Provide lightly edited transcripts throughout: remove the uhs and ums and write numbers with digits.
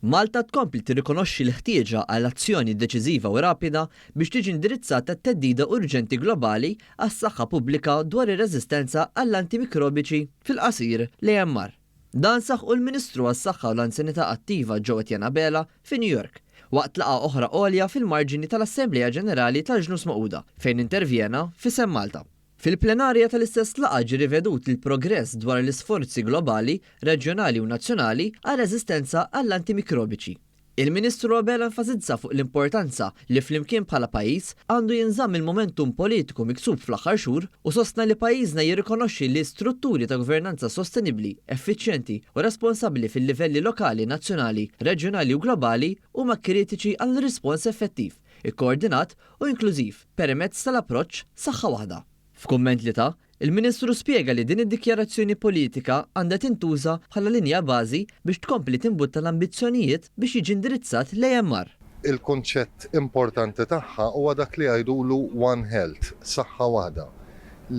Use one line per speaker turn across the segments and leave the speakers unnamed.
Malta tkompli tirrikonoxxi l-ħtieġa għal azzjoni deċiżiva u rapida biex tiġi indirizzata t-theddida urġenti globali għas-saħħa pubblika dwar ir-reżistenza għall-antimikrobiċi, fil-qasir, l-AMR. Dan saħqu l-Ministru għas-Saħħa u l-Anzjanità Attiva Jo Etienne Abela fi New York, waqt laqgħa oħra għolja fil-marġini tal-Assemblea Ġenerali tal-Ġnus Magħquda fejn intervjena f'isem Malta. Fil-plenarja tal-istess laqgħa ġie rivedut il-progress dwar l-isforzi globali, reġjonali u nazzjonali għar-reżistenza għall-antimikrobiċi. Il-Ministru Abela enfasizza fuq l-importanza li flimkien bħala pajjiż għandu jinżamm il-momentum politiku miksub fl-aħħar xhur u sostna li pajjiżna jirrikonoxxi li strutturi ta' gvernanza sostenibbli, effiċjenti u responsabbli fil-livelli lokali, nazzjonali, reġjonali u globali huma kritiċi għal rispons effettiv, ikkoordinat u inklużiv permezz tal-approċċ Saħħa Waħda. F'kumment li ta, il-Ministru spjega li din id-dikjarazzjoni politika għandha tintuża bħala linja bażi biex tkompli timbutta l-ambizzjonijiet biex jiġi indirizzat l-AMR.
Il-kunċett importanti tagħha huwa dak li jgħidulu One Health, saħħa waħda,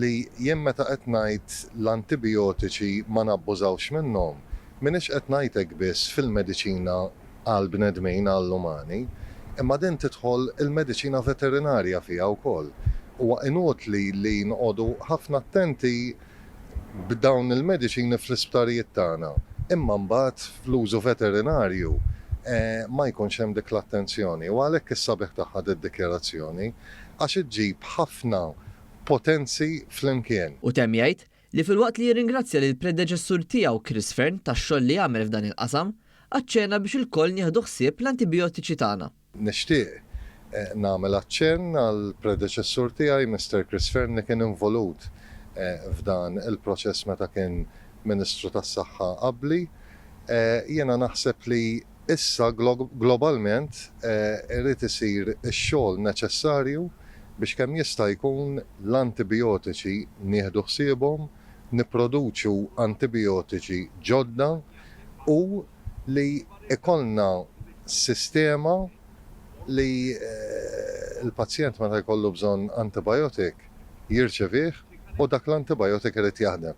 li jien meta qed ngħid l-antibijotiċi ma nabbużawx minnhom, m'iniex qed ngħid hekk biss fil-mediċina għall-bnedmin, għall-umani, imma din tidħol il-mediċina veterinarja fiha wkoll. Huwa inutli li noqogħdu ħafna attenti b'dawn il-mediċini fl-isptarijiet tagħna, imma mbagħad fl-użu veterinarju ma jkunx hemm dik l-attenzjoni. U għalhekk is-sabiħ tagħha did-dikjarazzjoni, għax iġġib ħafna potenzi flimkien.
U temm jgħid li filwaqt li jirringrazzja lill-predeċessur tiegħu Chris Fearne tax-xogħol li għamel f'dan il-qasam, aċċena biex ilkoll nieħdu ħsieb l-antibijotiċi tagħna.
Nixtieq nagħmel aċċenn għall-predeċessur tiegħi Mister Chris Fearne li kien involut f'dan il-proċess meta kien Ministru tas-Saħħa qabli. Jiena naħseb li issa globalment irid isir ix-xogħol neċessarju biex kemm jista' jkun l-antibijotiċi nieħdu ħsiebhom, nipproduċu antibijotiċi ġodda u li jkollna sistema li l-pazjent meta jkollu bżonn antibiotic jirċevih u dak l-antibiotic irid jaħdem.